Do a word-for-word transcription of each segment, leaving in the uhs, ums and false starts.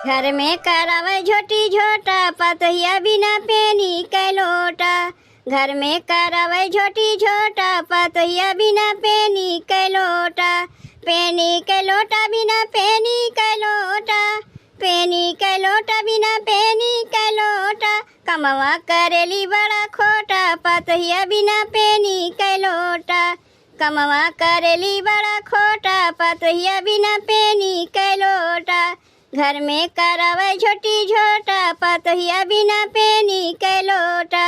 घर में करावे झोटी झोटा, पतोहिया बिना पेनी के लोटा। घर में करावे झोटी झोटा, पतोहिया बिना पेनी के लोटा। पेनी के लोटा बिना पेनी के लोटा, पेनी के लोटा बिना पेनी के लोटा। कमवा करेली बड़ा खोटा, पतोहिया बिना पेनी के लोटा। कमवा करेली बड़ा खोटा, पतोहिया बिना पेनी के लोटा। घर में करावे झोटी झोटा, पतोहिया बिना पेनी के लोटा।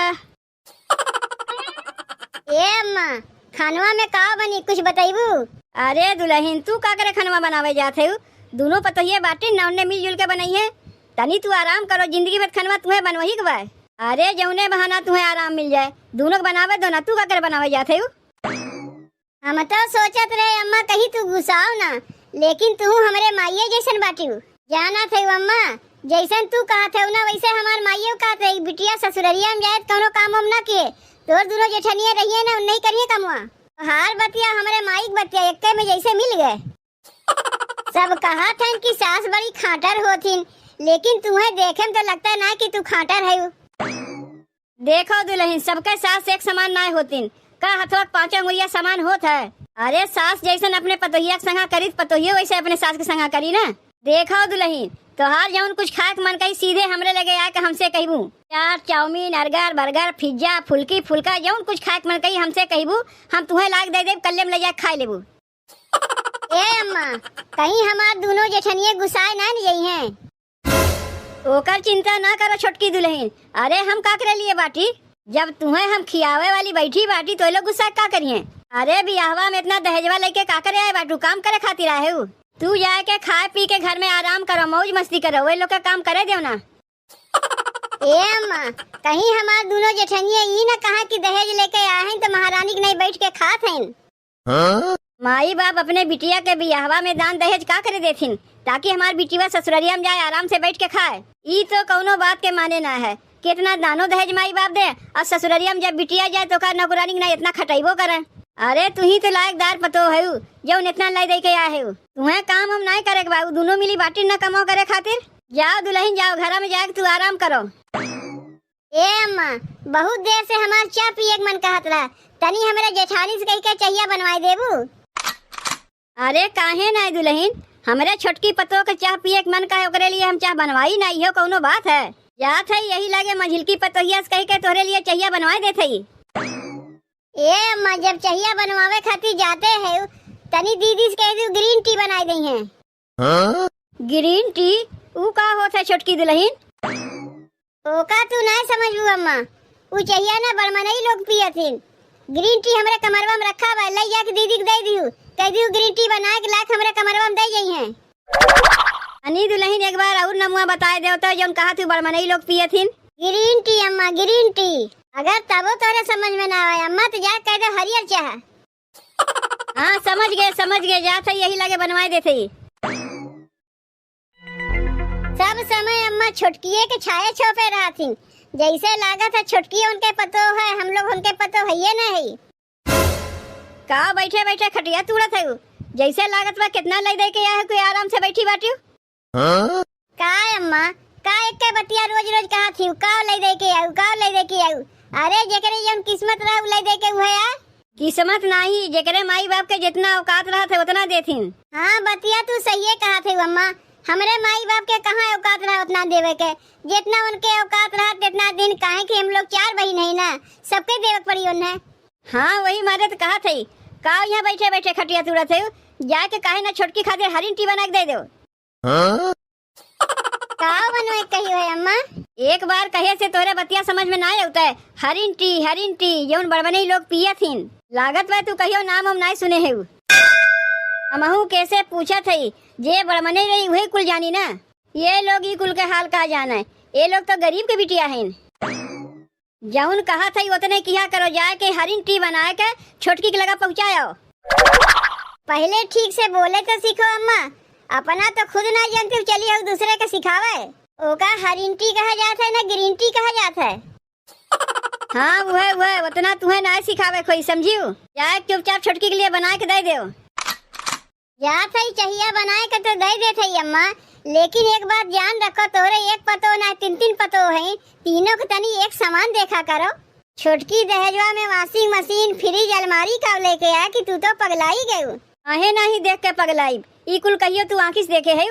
ए अम्मा, खानवा में का बनी, कुछ बतइबू? अरे दुलहिन, तू का करे खनवा बनावे जात हउ? दुनो पतोहिए बाटिन न, उन्ने मिलजुल के बनइहें। तनी तू आराम करो, जिंदगी भर खनवा तुहें बनवही के बाय। अरे जउने बहाना तुहें आराम मिल जाए, दुनो के बनावे दो ना, तू का करे बनावे जात हउ? हम तो सोचत रहे अम्मा कहीं तू गुस्साओ ना, लेकिन तू हमरे माइये जइसन बाटिउ। जानत हउ अम्मा, जइसन तू कहत हउ ना वइसे हमार माइयो कहत रही, बिटिया ससुररिया में जाए त कउनो काम वाम ना किहे, तोर दुनो जेठनिया रहिए ना, उन्नही करिहे कमवा। तोहार बतिया हमरे माई के बतिया एक्के में जइसे मिल गए। सब कहत हन कि सास बड़ी खाटर होथिन, लेकिन तुहें देखे में तो लगता ना कि तू खाटर हउ। देखो दुलहिन, सबके सास एक समान नाय होतिन। का हथवा के पांचों अंगुरिया समान होत है? अरे सास जइसन अपने पतोहिया के संगा करी, पतोहियो वइसे अपने सास के संगा करी ना। देखो दुलहिन, तोहार जउन कुछ खाए के मन कही सीधे हमरे लगे आके हमसे कहिबू। चाट, चाउमीन, अर्गर, बर्गर, पिज्जा, फुल्की, फुल्का, जउन कुछ खाए के मन कही हमसे कहिबू, हम तुहें लाग दे देब, कल्ले में ले जाके खाए लेबू। ए अम्मा, कहीं हमार दुनो जेठनिये गुस्साए ना न जइहें। ओकर चिंता ना करो छोटकी दुलहिन। अरे हम का करे लिए बाटी? जब तुहें हम खियावे वाली बैठी बाटी तो ये लोग गुस्सा का करिहें? अरे बियाहवा में इतना दहेजवा लेके का करे आए बाटू? काम करे खातिर आए हउ? तू जाए के खाए पी के घर में आराम करो, मौज मस्ती करो, वे लोग का काम करे देव ना। ए अम्मा, कहीं हमार दुनो जेठनिये ई न कहा कि दहेज लेके आए हैं तो महारानी के नहीं बैठ के खात हैं। हाँ? माई बाप अपने बिटिया के बियाहवा में दान दहेज का करे देथिन, ताकि हमार बिटिया ससुररिया में जाए आराम से बैठ के खाए? ई तो कउनो बात के माने ना है। कितना दानो दहेज माई बाप दे और ससुररिया में जब बिटिया जाए तो का नौकरानी के ना इतना खटइबो करे। अरे तुही तो लायकदार पतो हउ, जउन इतना लाई दे के आए हउ। तुहें काम हम नाय करे के बा, उ दुनो मिली बाटिन ना कमाओ करे खातिर। जाओ दुलहिन जाओ, घरा में जाके तू आराम करो। ए अम्मा, बहुत देर से हमार चाह पिए के मन कहत रहा, तनी हमरे जेठानी से कहि के चहिया बनवाए देबू? अरे काहे नाय दुलहिन, हमरे छोटकी पतोह के चाह पिए के मन कहे, ओकरे लिए हम चाह बनवाई ना, इहो कउनो बात है? जात है यही लागे मझिलकी पतोहिया से कहि के तोहरे लिए चहिया बनवाए देत हई। ए अम्मा, जब चहिया बनवावे खातिर जाते हउ, तनी दीदी से कहि दिउ green tea बनाए दइहें। हाँ? Green tea? ऊ का होत है छोटकी दुलहिन? ओका तू नाय समझबू अम्मा, ऊ चहिया ना बड़मनई लोग पियत हिन। Green tea हमरे कमरवा में रखा बा, लइ जाके दीदी के दइ दिहू, कहि दिहू green tea बनाए के लाके हमरे कमरवा में दइ जइहें। अनी दुलहिन एक बार अउर नमुआ बताए देव तो जउन कहत हू बड़मनई लोग पियत हिन। Green tea अम्मा, green tea। अगर तबो तोहरे समझ में ना आवे अम्मा, तो जा कहि दे हरियर चाह। हाँ, समझ गए, समझ गए, जात है यही लागे बनवाए देत है। सब समय अम्मा छोटकिए के छाए छोपे रहथिन, जइसे लागत है छोटकिए उनके पतो है, हम लोग उनके पतो हइये न हई। का बैठे बैठे खटिया तूड़त है, जइसे लागत बा कितना लइ दे के आए है, कोई आराम से बैठी बाटियो। हाँ? का अम्मा, का एक्के बतिया रोज रोज कहत हिउ, का लइ दे के आऊ, का लइ दे के आऊ? अरे जेकरे जउन किस्मत रहा उ लइ दे के उहे आए। किस्मत नाही, जेकरे माई बाप के जितना औकात रहत है उतना देथिन। हाँ बतिया तू सहिए कहत है अम्मा, हमरे माई बाप के कहाँ औकात रहा उतना देवे के, जितना उनके औकात रहा जितना दिन, काहे कि हम लोग चार बहिन है ना, सबके देवे के पड़ी उन्हें। हाँ वही मारे तो कहत है, का यहाँ बैठे बैठे खटिया तूड़त है, जाके काहे ना छोटकी खातिर हरिन टी बना के दे दो। हाँ? का बनवाए कही है अम्मा? एक बार कहे से तोरे बतिया समझ में ना आवता है। हरिन टी, हरिन टी, जउन बड़मनई लोग पियत हिन। लागत बा तू कहियो नाम हम नाय सुने हेउ। हमहू कैसे पूछत हई, जे बड़मनई रही उहे कुल जानी ना। ये लोग ई कुल के हाल का जाने, ये लोग तो गरीब के बिटिया हिन। जउन कहत हई ओतने किहा करो, जाए के हरिन टी बनाए के छोटकी के लगा पहुँचायो। पहिले ठीक से बोले तो सीखो अम्मा, अपना तो खुद ना जानती हो, चली हो दूसरे के सिखावे। ओका हरिन टी कहा जात है ना ग्रीन टी कहा जात है। हाँ उहे उहे, ओतना तुहे ना सिखावे कोई, समझियो? जाए के चुपचाप छोटकी के लिए बनाए के दे देव। जात हई चहिया बनाए के तो दे देत हई अम्मा, लेकिन एक बात जान रखो, तोहरे एक पतो ना, तीन तीन पतो हैं, तीनों के तनी एक समान देखा करो। छोटकी दहेजवा में washing machine, fridge, अलमारी का लेके आया कि तू तो पगलाई गयू। काहे नाही देख के पगलाइब, ई कुल कहियो तू आँखी से देखे है?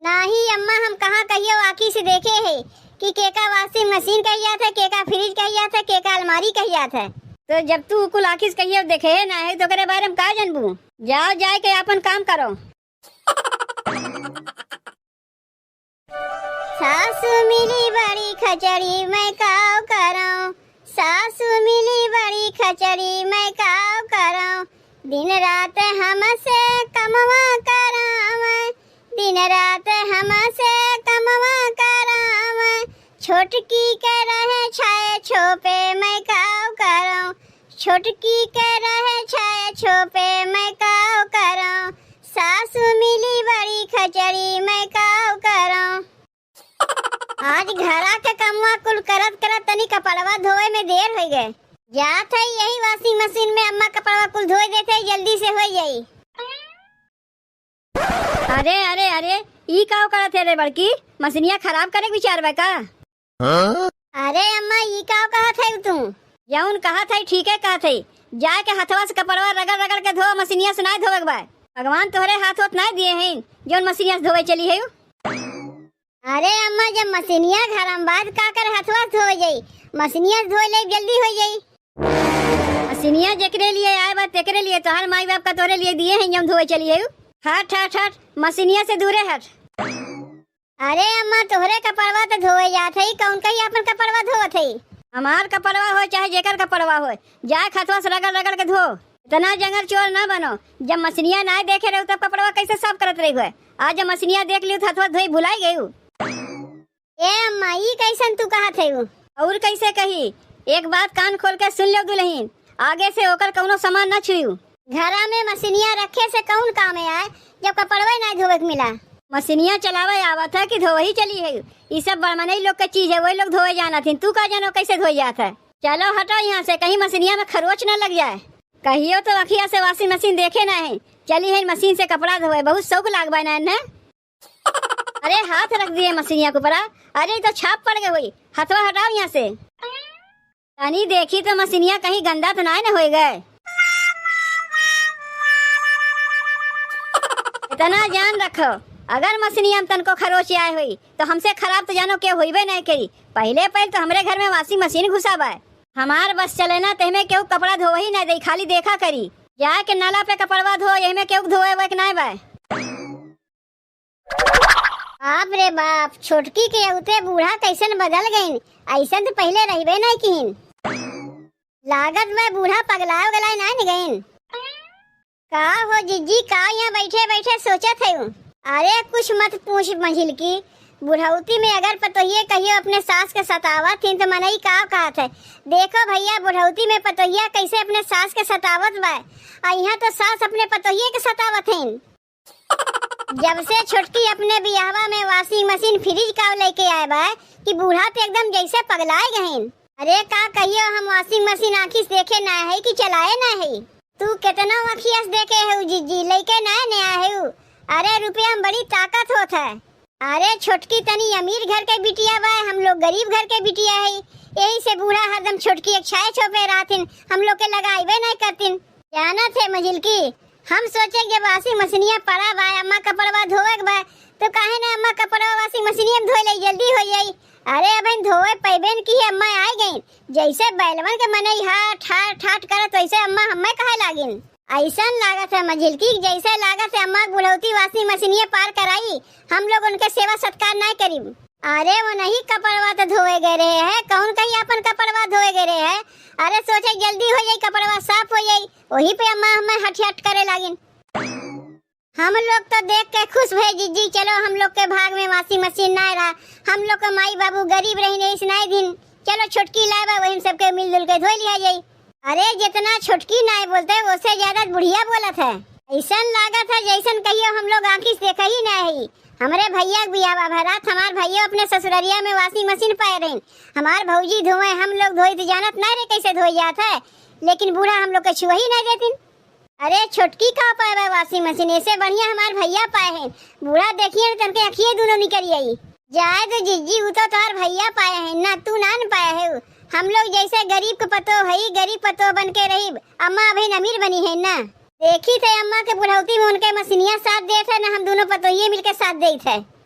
नाही अम्मा, हम कहाँ कहियो आँखी से देखे है कि केका washing machine कही जात है, केका fridge कही जात है, केका अलमारी कही जात है। तो जब तू कुल आँखी से कहियो देखे है ना है, तो ओकरे बारे में का जानबू? जाओ, जाए के आपन काम करो। सासु मिली बड़ी खचड़ी, मैं काव करौं। सासु मिली बड़ी खचड़ी, मैं काव करौं। दिन रात हमसे कमवा करावै, दिन रात हमसे कमवा करावै। छोटकी के रहे छाए छोपे, मैं काव करौं। छोटकी के रहे छाए छोपे, मैं काव करौं। सासु मिली बड़ी खचड़ी, मैं काव करौं। आज घरा के कमवा कुल करत करत तनी कपड़वा धोए में देर होइ गए। जात है यही washing machine में, अम्मा कपड़वा कुल धोए देते, जल्दी से होइ जाई। अरे, अरे, अरे, ई काव करत है रे बड़की? मशीनिया खराब करे के विचार बा का? हाँ? अरे अम्मा, ई काव कहत है तू? जौन कहत है, ठीके कहत है। जाए के हथवा से कपड़वा रगड़ रगड़ के धो, मशीनिया से नाय धोवे के बा। भगवान तोहरे हाथ होत नाय दिए हैं, जौन मशीनिया से धोवे चली है। अरे अम्मा, जब मशीनिया घर में बा, त का करे हथवा से धोवे जाई? मशीनिया से धोए ले जल्दी होइ जाई। मशीनिया जेकरे लिए आए बा, तेकरे लिए तोहर माई बाप का तोहरे लिए दिए हैं, जौन धोवे चली है। हट, हट, हट, मशीनिया से दूरे हट। अरे अम्मा, तोहरे कपड़वा त धोवे जात है, कौन कही आपन कपड़वा धोवत है? हमार कपड़वा हो चाहे जेकर कपड़वा हो, जाए हथवा से रगड़ रगड़ के धो। इतना जंगर चोर ना बनो, जब मशीनिया नाय देखे रहो तब कपड़वा कैसे साफ करत रही हो? आज जब मशीनिया देख लियो त हथवा धोई भुलाई गयू। ए अम्मा, ई कैसन तू कहत है? और कैसे कही? एक बात कान खोल के सुन लो दुल्हन, आगे से ओकर कौनो सामान ना छुयू। घरा में मशीनिया रखे से कौन काम आए, जब कपड़वे ना धोवे के मिला? मशीनिया चलावे आवत है कि धोवही चली है? ई सब बड़मनई लोग के चीज है, वही लोग धोवे जानत हिन। तू का जानो कैसे धोई जात है? चलो हटो यहाँ से, कहीं मशीनिया में खरोच न लग जाए। कहियो तो अखिया से washing machine देखे ना है, चली है मशीन से कपड़ा धोवे, बहुत शौक लाग बा ना है। अरे हाथ रख दिए मशीनिया के ऊपर। अरे ई तो छाप पड़ गए हुई, हथवा हटाओ यहाँ से। तनी देखी तो मशीनिया कहीं गंदा तो नाय न होए गए। इतना जान रखो, अगर मशीनिया में तनको खरोच आए हुई तो हमसे खराब तो जानो के होइबे नहीं करी। पहले पहले तो हमरे घर में washing machine घुसा बा, हमार बस चले ना, तेहमे केहू कपड़ा धोवही ना दे, खाली देखा करी। जाके नाला पे कपड़वा धो, यही में केहू धोवे वे के नाय बा। बाप रे बाप, छोटकी के अउते बूढ़ा कैसन बदल गइन, ऐसन तो पहले रहबे नहीं किन। लागत बा बूढ़ा पगलाव गलाय नाय न गइन। का हो जिज्जी, का यहाँ बैठे बैठे सोचत है? अरे कुछ मत पूछ मझिलकी, बुढ़ौती में अगर पतोहिए कहियो अपने सास के सतावत हिन तो मनई का कहत है। देखो भैया, बुढ़ौती में पतोहिया कैसे अपने सास के सतावत बा, आ यहाँ तो सास अपने पतोहिए के सतावत हिन। जब से छोटकी अपने बियाहवा में washing machine, fridge का लेके आए बा कि बूढ़ा तो एकदम जैसे पगलाए गइन। अरे का कहियो, हम washing machine आँखी से देखे ना है कि चलाए ना है। तू केतनो अँखिया से देखे है जिज्जी, लइके ना नया है। अरे रुपया में बड़ी ताकत होत है। अरे छोटकी तनी अमीर घर के बिटिया बा, हम लोग गरीब घर के बिटिया है, यही से बूढ़ा हरदम छोटकी एक छाए छोपे रहतिन, हम लोग के लगाइबे नहीं करतिन। जानत है मझिलकी, हम सोचे जब washing मशीनिया पड़ा बा, अम्मा कपड़वा धोवे के बा, तो काहे ना अम्मा कपड़वा washing मशीनिया में धोए ले, जल्दी हो जाई। अरे अबहिन धोवे पैबे न की, अम्मा आइ गइन। जैसे बैलवन के मनई हाट हाट हाट करत, वैसे अम्मा हम्मे कहे लागिन। ऐसन लागत है मझिलकी, जैसे लागत है अम्मा बुढ़ौती washing मशीनिया पार कराई, हम लोग उनके सेवा सत्कार ना करीब। अरे वो नहीं कपड़वा तो धोवे गए रहे हैं, कौन कहीं अपन कपड़वा धोवे गए रहे हैं। अरे सोचे जल्दी हो जाई, कपड़वा साफ हो जाई, वही पे अम्मा हम्मे हट हट करे लागिन। हम लोग तो देख के खुश भए जिज्जी, चलो हम लोग के भाग में washing मशीन नाय रहा, हम लोग के माई बाबू गरीब रहिन, ऐस नाय दिन, चलो छोटकी लाए बा, वही में सबके मिलजुल के धोई लिया जाई। अरे जितना छोटकी नाय बोलते, ओसे ज्यादा बुढ़िया बोलत है। ऐसन लागत है जैसन कहियो हम लोग आँखी से देखा ही नाय है। हमरे भैया के बियाह बा, भरात हमार भैया अपने ससुररिया में washing मशीन पाए रहिन, हमार भौजी धोए, हम लोग धोई तो जानत नाय रे कैसे धोई जात है, लेकिन बूढ़ा हम लोग के छुआ ही नाय देतिन। अरे छोटकी का पाए बा washing machine, ऐसे बढ़िया हमार भैया पाए हैं। बूढ़ा देखिए न तनके अखिए दुनो निकल आई। जाए दो जिज्जी, उ तो तोहार भैया पाए हैं ना, तू ना न पाए है। हम लोग जैसे गरीब के पतो है, गरीब पतो बन के रही। अम्मा अभी अमीर बनी है ना। देखी थे अम्मा के बुढ़ौती में उनके मशीनिया साथ देत है ना, हम दोनों पतोहिए मिलके साथ देत है।